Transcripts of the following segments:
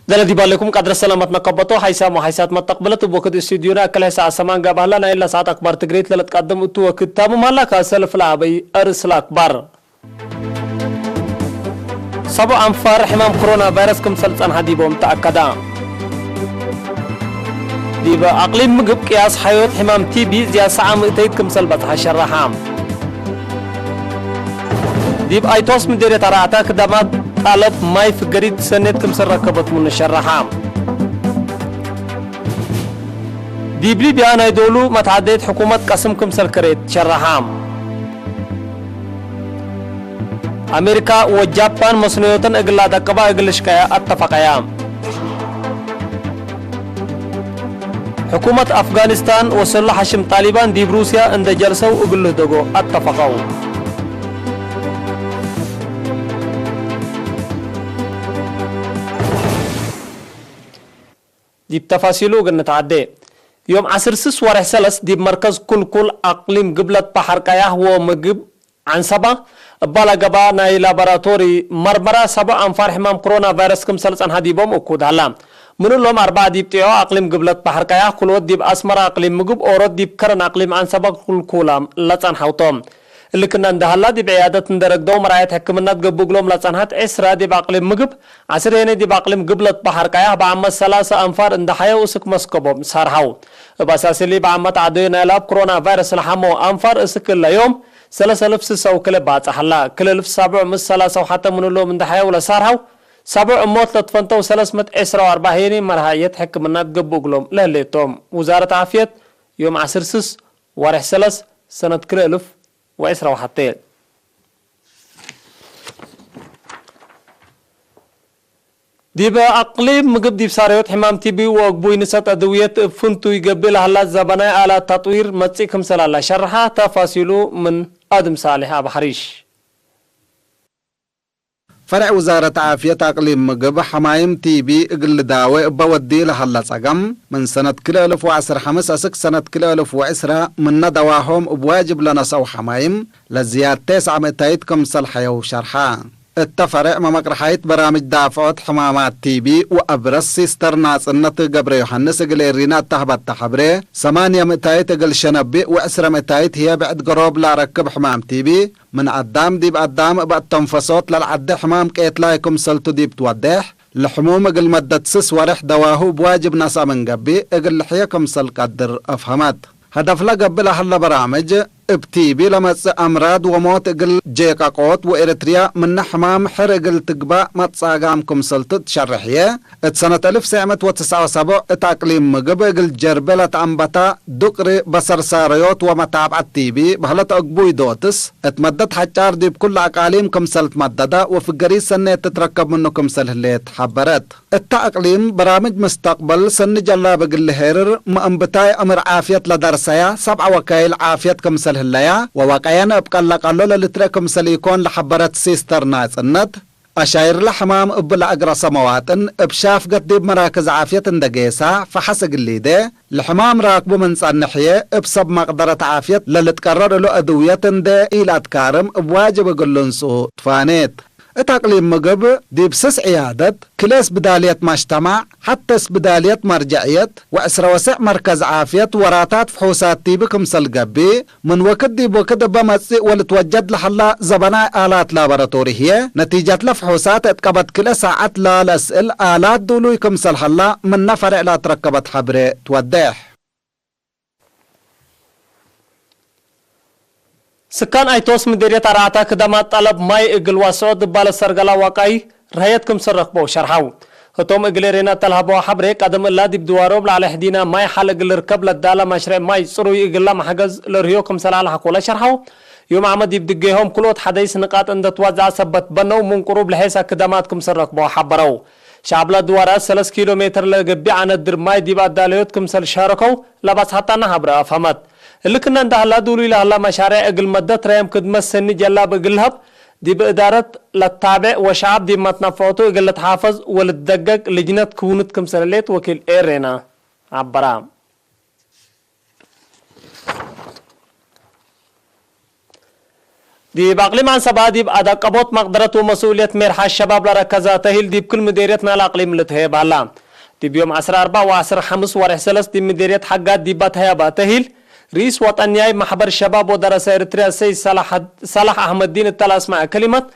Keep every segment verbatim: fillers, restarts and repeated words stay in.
ደለ ዲብ ሀሌኩም ቀድረ ሰላመት ነከበቶ፣ ሐይሳም ወሐይሳት መተቅብለት እብ ወክድ እስቱድዮና እክል ሕሰ አሰማን ጋብ ሀላ። ናይላ ሰዓት አክባር ትግሪት ለልትቀደም እቱ ወክድ ታምም ሀላ። ካሰ ለፍለ አበይ አርእስ ለአክባር። ሰብዑ አንፋር ሕማም ኮሮና ቫይረስ ክምሰል ጸንሐ ዲቦም ተአከደ። ዲበ አቅሊም ምግብ ቅያስ ሐዮት ሕማም ቲቢ ዝያድ ሰዓ ምእተይት ክምሰል በጽሐ ሸረሐ። ዲብ አይቶስ ምዴርየት አርዓታ ክዳማት ጣለብ ማይ ፍገሪት ሰኔት ክምሰል ረከበት ምኑ ሸረሐ። ዲብ ሊብያ ናይ ዶሉ መትዓደየት ሕኩመት ቀስም ክምሰል ከሬት ሸረሐ። አሜሪካ ወጃፓን መስኖዮተን እግል ለአደቅባ እግል ልሽቀያ አተፈቀያ። ሕኩመት አፍጋኒስታን ወሰሎ ሐሽም ጣሊባን ዲብ ሩስያ እንደ ጀልሰው እግል ልህደጎ አተፈቀው። ዲብ ተፋሲሉ እግል ንትዓዴ። ዮም ዐስር ስስ ወሬሕ ሰለስ ዲብ መርከዝ ኩልኩል አቅሊም ግብለት በሐር ቀያሕ ወምግብ ዐንሰባ እባ ለገብአ ናይ ላቦራቶሪ መርመራ ሰብዕ አንፋር ሕማም ኮሮና ቫይረስ ክምሰል ጸንሐ ዲቦም እኩድ ሀላ። ምን እሎም አርበዕ ዲብ ጢዖ አቅሊም ግብለት በሐር ቀያሕ፣ ክልኦት ዲብ አስመራ አቅሊም ምግብ፣ ኦሮት ዲብ ከረን አቅሊም ዐንሰባ ኩልኩላም ለጸንሐው ቶም። እሊ ክእነ እንደ ሀላ፣ ዲብ ዕያደት እንደ ረግደው መርአየት ሕክምናት ገብእ እግሎም ለጸንሐት ዐስረ ዲብ አቅሊም ምግብ፣ ዐስር ሄነ ዲብ አቅሊም ግብለት በሐር ቀያሕ በዓመት ሰላሰ አንፋር እንደ ሐየው እስክ መስከቦም ሳርሐው። እብ አሳስ እሊ በዓመት ዐደዩ ናይ ላብ ኮሮና ቫይረስ ለሐመው አንፋር እስክ እለ ዮም ሰለስ አልፍ ስሰ ወክልኤ ባጽሕ ሀላ። ክል እልፍ ሰብዑ ምእት ሰላሰ ወሐተ ምን እሎም እንደ ሐየው ለሳርሐው ሰብዑ እሞት ለትፈንተው ሰለስ ምእት ዐስረ ወአርበዕ ሄነ መርሃየት ሕክምናት ገብእ እግሎም ለህሌቶም። ውዛረት ዓፍየት ዮም ዐስር ስስ ወሬሕ ሰለስ ሰነት ክልኤ እልፍ ወዕስረ ወሐቴ። ዲበ አቅሊም ምግብ ዲብ ሳረዮት ሕማም ቲቢ ወእግቡይ ንሰት አድውየት እብ ፍንቱይ ገብእ ለሀላ ዘበናይ አላት ተጥዊር መጽእ ክምሰል ሀላ ሸርሐ። ተፋሲሉ ምን አድም ሳሌሕ አብ ሐሪሽ። ፈርዕ ውዛረት ዓፍየት አቅሊም ምግብ፣ ሐማይም ቲቢ እግል ልዳዌ እበ ወዲ ለሀለ ጸገም፣ ምን ሰነት ክልኤ እልፍ ወዐስር ሐምስ አስክ ሰነት ክልኤ እልፍ ወዕስረ፣ ምነ ደዋሆም እብ ዋጅብ ለነሰው ሐማይም፣ ለዝያድ ቴስዐ ምእታይት ክምሰል ሐየው ሸርሐ። እተ ፈርዕ መመቅርሓይት በራምጅ ዳፍዖት ሕማማት ቲቢ ወአብረስ ሲስተር ናጽነት ገብረ ዮሐንስ እግል ኤሪና እተ ሀበተ ሐብሬ፣ ሰማንየ ምእታይት እግል ሸነቢእ ወዕስረ ምእታይት ህዬ ብዕድ ገሮብ ለአረክብ ሕማም ቲቢ፣ ምን አዳም ዲብ አዳም እብ አተንፈሶት ለልዐዴ ሕማም ቄትላይ ክምሰልቱ ዲብ ትወዴሕ፣ ለሕሙም እግል መደት ስስ ወሬሕ ደዋሁ እብ ዋጅብ ነስአ ምን ገብእ፣ እግል ልሕዬ ክምሰል ቀድር አፍሀመት። ሀደፍ ለገብእ ለሀለ በራምጅ፣ እብ ቲቢ ለመጽእ አምራድ ወሞት እግል ጄቀቆት ወኤረትርያ ምነ ሕማም ሕር እግል ትግባእ መትጻጋም ክምሰልቱ ትሸርሕዬ፣ እት ሰነት አልፍ ትሰዕ ምእት ወትስዐ ወሰቡዕ እት አቅሊም ምግብ እግል ጀርበ ለተአንበታ ዱቅሪ በሰር ሳረዮት ወመታብዐት ቲቢ በህለት አግቡይ ዶትስ፣ እት መደት ሐጫር ዲብ ኩሉ አቃሊም ክምሰል ትመደደ ወፍገሪት ሰኔት ትትረከብ ምኑ ክምሰል ህሌት ሐበረት። እተ አቅሊም በራምጅ ምስተቅበል ሰኒ ጀላብ እግል ልሄርር፣ መአንብታይ ዕምር ዓፍየት ለደርሰያ ሰብዐ ወካይል ዓፍየት ክምሰል ህለያ ወወቀየን እብ ቀለቀሎ ለልትርኤ ክምሰል ኢኮን ለሐበረት ሲስተር ናጽነት፣ አሻይርለ ሕማም እብ ለአግረሰ መዋጥን፣ እብ ሻፍገት ዲብ መራክዝ ዓፍየት እንደ ጌሳ ፈሐስ እግል ሊዴ፣ ለሕማም ራክቡ ምን ጸንሕዬ፣ እብ ሰብ መቅደረት ዓፍየት ለልትቀረር እሉ አድውየት እንዴ ኢለአትካርም እብ ዋጅብ እግል ልንስኡ ትፋኔት። እት አቅሊም ምግብ፣ ዲብ ስስ ዕያደት፣ ክልኤ እስብዳልየት መጅተማዕ፣ ሐተ እስብዳልየት መርጀዕየት ወዕስረ ወስዕ መርከዝ ዓፍየት ወራታት ፍሑሳት ቲቢ ክምሰል ገብእ፣ ምን ወክድ ዲብ ወክድ እበ መጽእ ወልትወጀድ ለሀላ ዘበናይ አላት ላቦራቶሪ ህዬ፣ ነቲጀትለ ፍሑሳት እት ቀበት ክልኤ ሳዐት ላ ለአስእል አላት ዱሉይ ክምሰል ሀላ ምነ ፈሬዕ ለአትረከበት ሐብሬ ትወዴሕ። ስካን አይቶስ ምዴርየት አርዓታ ክደማት ጠለብ ማይ እግል ዋስዖ ድባለ ሰርገላ ዋቃይ ረሀየት ክምሰል ረክበው ሸርሐው። ህቶም እግል ኤሬና እተ ለሀበው ሐብሬ፣ ቀደም እላ ዲብ ድዋሮብ ለዐለ ሕዲና ማይ ሐል እግል ልርከብ ለዳለ መሽሬዕ ማይ ጽሩይ እግል ለመሐገዝ ለርህዮ ክምሰል ዐለ ሐቆለ ሸርሐው። ዮም ዓመት ዲብ ድጌሆም ክልኦት ሐደይስ ንቃጥ እንደ ትዋዝዐ ሰበት በነው፣ ምን ቅሩብ ለሔሰ ክደማት ክምሰል ረክበው ሐበረው። ሸዐብለ ድዋራት ሰለስ ኪሎ ሜትር ለገብእ ዐነት ድር ማይ ዲብ አዳለዮት ክምሰል ሻረከው ለባጽሐታነ ሐብረ አፍሀመት። እሊ ክእነ እንደ ሀላ፣ ዱሉይ ለሀላ መሻሬዕ እግል መደት ረየም ክድመት ሰኒ ጀላብ እግል ለሀብ፣ ዲብ እዳረት ለታቤዕ ወሸዐብ ዲብ መትነፈዕቱ እግል ልትሓፈዝ ወልትደገግ ልጅነት ክውኑት ክምሰል ህሌት ወኪል ኤሬና ዐበራ። ዲብ አቅሊም ዐንሰባ ዲብ አዳቀቦት መቅደረት ወመስኡልየት ሜርሓ ሸባብ ለረከዘ ተሂል ዲብ ክል ምዴርየት ናይለ አቅሊም ልትሀየብ ሀላ። ዲብ ዮም ዐስር አርበዕ ወዐስር ሐምስ ወሬሕ ሰለስ ዲብ ምዴርየት ሐጋት ዲብ አትሀየበ ተሂል፣ ርኢስ ወጠንያይ መሕበር ሸባብ ወደረሰ ኤሪትርያ ሰይድ ሳላሕ፣ ሳላሕ አሕመዲን እተ ለአስመዐ ከሊመት፣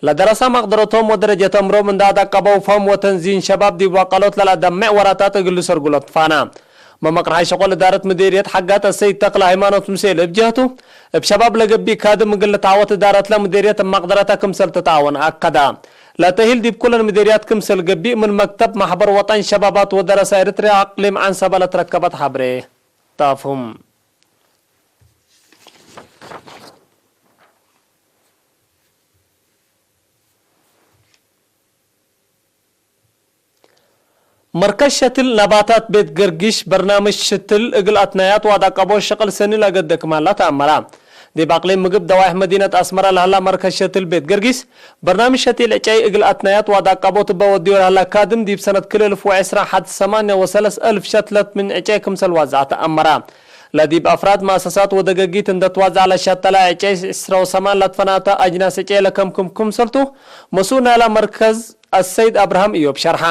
ለደረሰ መቅደረቶም ወደረጀት እምሮም እንደ አዳቀበው ፈም ወተንዚን ሸባብ ዲብ ወቀሎት ለለአደምዕ ወራታት እግል ልሰርጉ ለትፋና። መመቅርሓይ ሸቆል እዳረት ምዴርየት ሐጋት አሰይድ ተክለ ሃይማኖት ሙሴ እብ ጀህቱ፣ እብ ሸባብ ለገብእ ካድም እግል ልትዓወት እዳረትለ ምዴርየት እብ መቅደረተ ክምሰል ትትዓወን አከደ። ለተሂል ዲብ ኩለን ምዴርያት ክምሰል ገብእ ምን መክተብ መሕበር ወጠን ሸባባት ወደረሰ ኤሪትርያ አቅሊም ዐንሰበ ለትረከበት ሐብሬ ጣፍሁም። መርከዝ ሸትል ነባታት ቤት ገርጊሽ በርናምጅ ሽትል እግል አትናያት ወአዳቀቦ ሸቅል ሰኒ ለገደ ክማላ ተአመረ። ዲብ አቅሊም ምግብ ደዋይሕ መዲነት አስመረ ለሀላ መርከዝ ሸትል ቤት ገርጊሽ፣ በርናምጅ ሸቲል ዕጨይ እግል አትናያት ወአዳቀቦት እበ ወድዮ ለሀላ ካድም ዲብ ሰነት ክልኤ እልፍ ወዕስራ ሐድ ሰማንያ ወሰለስ እልፍ ሸትለት ምን ዕጨይ ክምሰል ዋዝዐ ተአመረ። ለዲብ አፍራድ መአሰሳት ወደገጊት እንደ ትዋዝዐ ለሸተለ ዕጨይ ዕስራ ወሰማን ለትፈናተ አጅናስ ዕጨይ ለከምክም ክምሰልቱ፣ መስኡል ናይለ መርከዝ አሰይድ አብርሃም እዮብ ሸርሐ።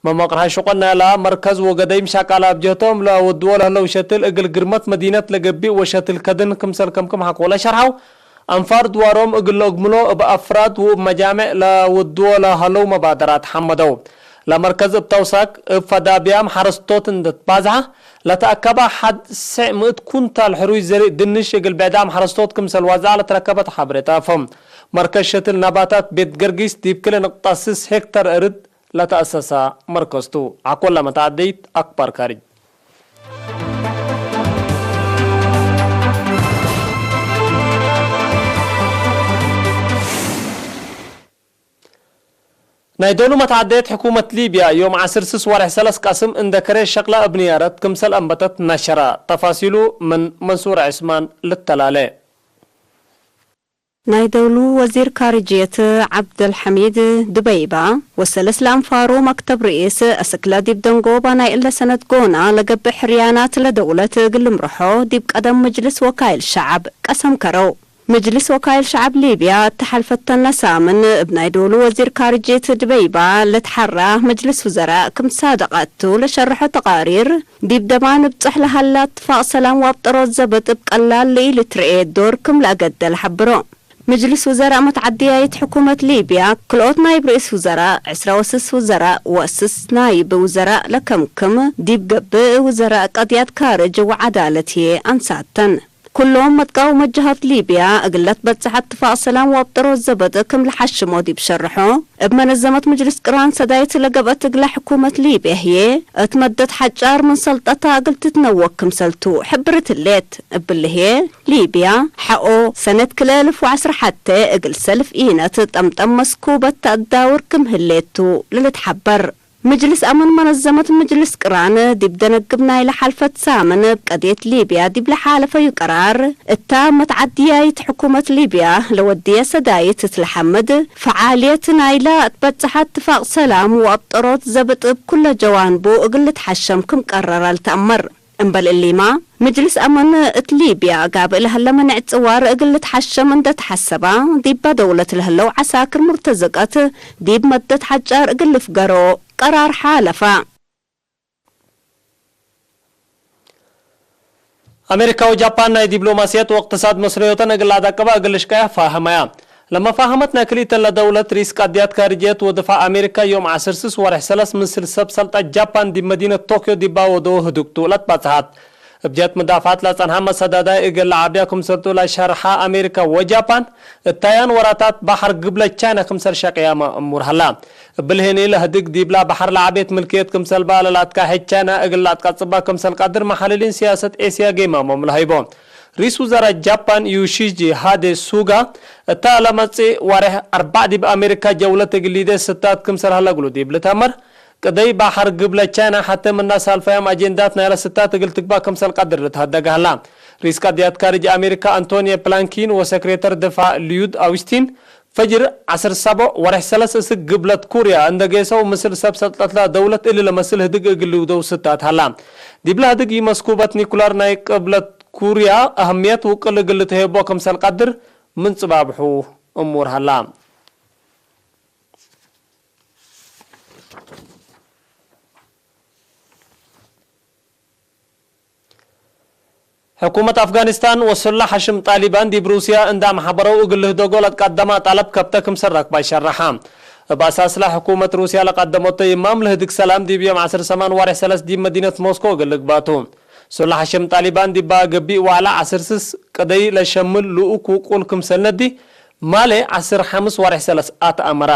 መመቅርሐ ሽቁል ናይለ መርከዝ ወገደይም ሸቃለ እብ ጀህቶም ለወድዎ ለህለው ሸትል እግል ግርመት መዲነት ለገብእ ወሸትል ከድን ክምሰል ከምክም ሐቆለ ሸርሐው፣ አንፋር ድዋሮም እግል ለእግምሎ እብ አፍራድ ወእብ መጃምዕ ለወድዎ ለሀለው መባደራት ሐመደው። ለመርከዝ እብ ተውሳክ እብ ፈዳብያም ሐረስቶት እንደ ትባዝሐ ለተአከበ ሐድ ስዕ ምእት ኩንታል ሕሩይ ዘርእ ድንሽ እግል ብዕዳም ሐረስቶት ክምሰል ዋዝዐ ለትረከበት ሐብሬ ጣፎም። መርከዝ ሸትል ነባታት ቤት ገርጊስ ዲብ ክል ንቅጣ ስስ ሄክተር እርድ ለተአሰሰ መርከዝ ቱ። አኮለ መተዓደይት አክባር ካርጅ። ናይ ዶሉ መተዓደየት ሕኩመት ሊብያ ዮም ዐስር ስስ ወሬሕ ሰለስ ቀስም እንደ ከሬ ሸቅለ እብ ንያረት ክምሰል አንበተት ነሸረ። ተፋሲሉ ምን መንሱር ዕስማን ልተላለ። ናይ ደውሉ ወዚር ካርጅየት ዐብደልሐሚድ ድበይባ ወሰለስ ለአንፋሩ መክተብ ርኢስ አስክለ ዲብ ደንጎባ ናይ እለ ሰነት ጎና ለገብእ ሕርያናት ለደውለት እግል ልምርሖ ዲብ ቀደም ምጅልስ ወካይል ሸዐብ ቀሰም ከረው። ምጅልስ ወካይል ሸዐብ ሊብያ እተ ሐልፈተነ ሳምን እብ ናይ ዶሉ ወዚር ካርጅየት ድበይባ ለትሐራ ምጅልስ ውዘራእ ክም ሳደቀ እቱ ለሸርሖ ተቃሪር፣ ዲብ ደማን እብጽሕ ለሀላ እትፋቅ ሰላም ወአብጠሮት ዘብጥ እብ ቀላል ለኢልትርኤ ዶር ክም ለአገደ ለሐብሮ። ምጅልስ ውዘራእ መትዓድያይት ሕኩመት ሊብያ፣ ክልኦት ናይብ ርኢስ ውዘራእ፣ ዕስራ ወስስ ውዘራእ ወስስ ናይብ ውዘራእ ለከምክም፣ ዲብ ገብእ ውዘራእ ቀድያት ካርጅ ወዐዳለት ህዬ አንሳተን። ኩሎም መትቃውመት ጀሃት ሊብያ፣ እግል ለትበጽሐ እትፋቅ ሰላም ወአብጠሮት ዘብጥ ክም ለሐሽሞ ዲብ ሸርሖ፣ እብ መነዘመት ምጅልስ ቅራን ሰዳይት ለገብአት እግለ ሕኩመት ሊብያ ህዬ፣ እት መደት ሐጫር ምን ሰልጠታ እግል ትትነወክ ክምሰልቱ ሕብርት ህሌት። እብሊ ህዬ፣ ሊብያ፣ ሐኦ፣ ሰነት ክልኤ እልፍ ወዐስር ሐቴ እግል ሰልፍ ኢነት ጠምጠም መስኩበት ተአዳውር ክም ህሌቱ ለልትሐበር። ምጅልስ አምን መነዘመት ምጅልስ ቅራን ዲብ ደነግብ ናይለ ሐልፈት ሳምን እብ ቀድየት ሊብያ ዲብ ለሓለፈዩ ቀራር፣ እታ መትዓድያይት ሕኩመት ሊብያ ለወድየ ሰዳይት እት ለሐምድ፣ ፈዓልየት ናይለ እትበጽሐ እትፋቅ ሰላም ወአብጠሮት ዘብጥ እብ ኩለ ጀዋንቡ እግል ልትሐሸም ክም ቀረረ ልትአመር። እምበል እሊማ፣ ምጅልስ አመን እት ሊብያ ጋብእ ለሀለ መኔዕ ጽዋር እግል ልትሐሸም እንደ ተሐሰባ፣ ዲበ ደውለት ለህለው ዐሳክር ሙርተዘቀት ዲብ መደት ሐጫር እግል ልፍገሮ ቀራር ሓለፈ። አሜሪካ ወጃፓን ናይ ዲፕሎማስየት ወእቅትሳድ መስለዮተን እግል ለአዳቅባ እግል ልሽቀያ ፋህመያ። ለመፋህመት ናይ ክልኢተን ለደውለት ርኢስ ቃድያት ካርጅየት ወድፋዕ አሜሪካ ዮም ዐስር ስስ ወርሕ ሰለስ ምስል ሰብ ሰልጠት ጃፓን ዲብ መዲነት ቶክዮ ዲባ ወደው ህዱግቱ ለትባጽሐት። እብ ጀህት ምዳፍዐት ለጸንሐ መሰዳዳይ እግል ለዓብያ ክምሰልቱ ለሸርሐ አሜሪካ ወጃፓን፣ እታያን ወራታት በሐር ግብለ ቻይና ክምሰል ሸቅያመ እሙር ሀላ። እብሊ ህኒ ለህድግ ዲብላ በሐር ለዐቤት ምልክየት ክምሰልባ ለለአትካሔ ቻይና እግል ለአትቀጽባ ክምሰል ቀድር መሐልሊን ሲያሰት ኤስያ ጌማሞም ለሀይቦ። ርኢስ ውዘራእ ጃፓን ዩሺጂ ሃዴ ሱጋ፣ እታ ለመጽእ ወሬሕ አርበዕ ዲብ አሜሪካ ጀውለት እግል ሊዴ ስታት ክምሰል ሀለ እግሉ ዲብ ልተመር፣ ቅደይ በሐር ግብለ ቻይና ሐቴ ምና ሳልፋያም አጄንዳት ናይለ ስታት እግል ትግባእ ክምሰል ቀድር ልትሀደግ ሀላ። ርኢስ ቀድያት ካርጅ አሜሪካ አንቶኒ ብሊንኪን ወሰክሬተር ድፋዕ ሉዩድ አውስቲን፣ ፈጅር ዐስር ሰቦዕ ወሬሕ ሰለስ እስክ ግብለት ኩርያ እንደ ጌሰው ምስል ሰብ ሰልጠትላ ደውለት እሊ ለመስል ህድግ እግል ልውደው ስታት ሀላ። ዲብለ ህድግ መስኩበት ኒኩለር ናይ ቅብለት ኩርያ አህምየት ውቅል እግል ልትሄቦ ክምሰል ቀድር ምን ጽባብሑ እሙር ሀላ። ሕኩመት አፍጋኒስታን ወሱላ ሐሽም ጣሊባን ዲብ ሩስያ እንዳ አምሐበረው እግል ልህደጎ ለትቀደማ ጠለብ ከብተ ክምሰል ረክባይ ሸረሐ። እብ አሳስለ ሕኩመት ሩስያ ለቀደመቶ ይማም ለህድግ ሰላም ዲብ ዮም ዐስር ሰማን ዋርሕ ሰለስ ዲብ መዲነት ሞስኮ እግል ልግባቱ። ሱላ ሐሽም ጣሊባን ዲባ ገብእ ወዐለ ዐስር ስስ ቅደይ ለሸምል ልኡክ ውቁል ክምሰል ነዲ ማሌ ዐስር ሐምስ ዋርሕ ሰለስ አትአመራ።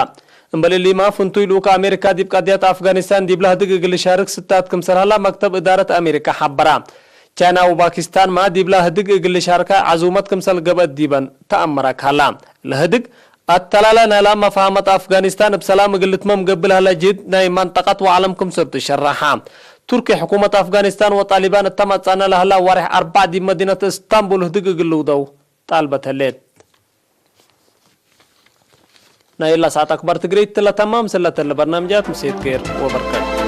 እምበል እሊማ ፍንቱይ ልኡክ አሜሪካ ዲብ ቀድየት አፍጋኒስታን ዲብ ለህድግ እግል ልሻርክ ስታት ክምሰል ሀላ መክተብ እዳረት አሜሪካ ሐበራ። ቻይና ወፓኪስታንማ ዲብ ለህድግ እግል ልሻርካ ዐዙመት ክምሰል ገብአት ዲበን ተአመረክ ሀላ። ለህድግ አተላለ ናይላ መፋሀመት አፍጋኒስታን እብ ሰላም እግል ልትመም ገብእ ለሀለ ጅህድ ናይ መንጠቀት ወዐለም ክምሰል ትሸረሐ። ቱርኪ ሕኩመት አፍጋኒስታን ወጣሊባን እተ መጽአነ ለሀላ ዋርሕ አርበዕ ዲብ መዲነት እስታንቡል ህድግ እግል ልውደው ጣልበት ህሌት። ናይ እላ ሰዓት አክባር ትግረይት ለተማም ስለተለ በርናምጃት ምሴት ኬር ወበርከት።